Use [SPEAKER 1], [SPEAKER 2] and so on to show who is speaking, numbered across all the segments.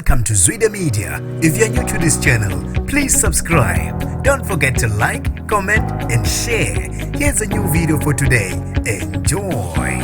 [SPEAKER 1] Welcome to Zwida Media. If you're new to this channel, please subscribe. Don't forget to like, comment, and share. Here's a new video for today. Enjoy.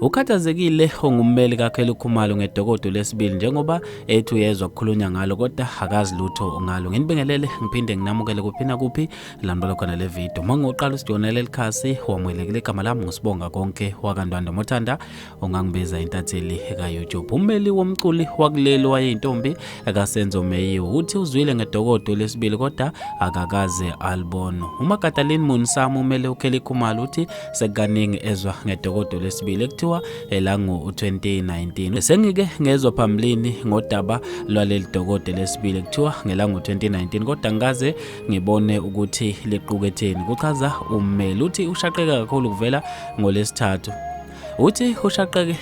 [SPEAKER 2] Ukhathazekile ongummeli kaKelly Khumalo ngedokodo lesibili njengoba ethi uyezwa kukhulunywa ngalo kodwa akazi lutho ngalo. Nginibingelele ngiphinde nginamukele kuphi nakuphi lanibala khona le video. Uma ngiqala usijonela leli khasi wamukelekile, igama lami nguSibonga Konke wakaNdwandwe, mothanda ungangibiza intatheli ka-YouTube. Ummeli womculi wakuleli wayeyintombi kaSenzo Meyiwa uthi uzwile ngedokodo lesibili kodwa akakaze alibona. UMagadalene Munsami umele uKelly Khumalo uthi sekukaningi ezwa ngedokodo lesibili ekuthiwa elango-2019. Sengike ngezwa phambilini ngodaba lwaleli dokodo lesibili ekuthiwa ngelango-2019 kodwa ngikaze ngibone ukuthi liquketheni, kuchaza ummeli. Uthi ushaqeke kakhulu kuvela ngolesithathu. Uthi ushaqeke,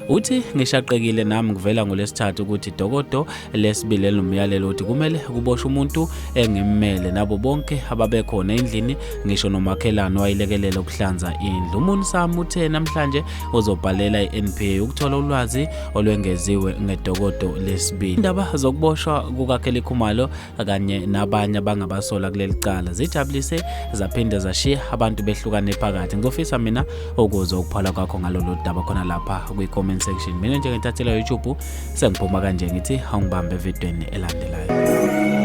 [SPEAKER 2] uthi ngishaqekile nami kuvela ngolesithathu ukuthi dokodo lesibili elinomyalelo ukuthi kumele kuboshwe umuntu engimmele nabo bonke ababekhona endlini, ngisho nomakhelwane wayilekelela ukuhlanza indlu. UMunsami uthe namhlanje uzobhalela i-NPA ukuthola ulwazi olwengeziwe ngedokodo lesibili. Indaba zokuboshwa kukaKelly Khumalo kanye nabanye abangabasola kuleli cala zijabulise zaphinde zashiya abantu behlukane phakathi. Ngizofisa mina ukuzwa ukuphala kwakho ngalolu daba khona lapha kwi-comment section. Mina njengentatheli YouTube sengiphuma kanje, ngithi awungibambe evidweni elandelayo.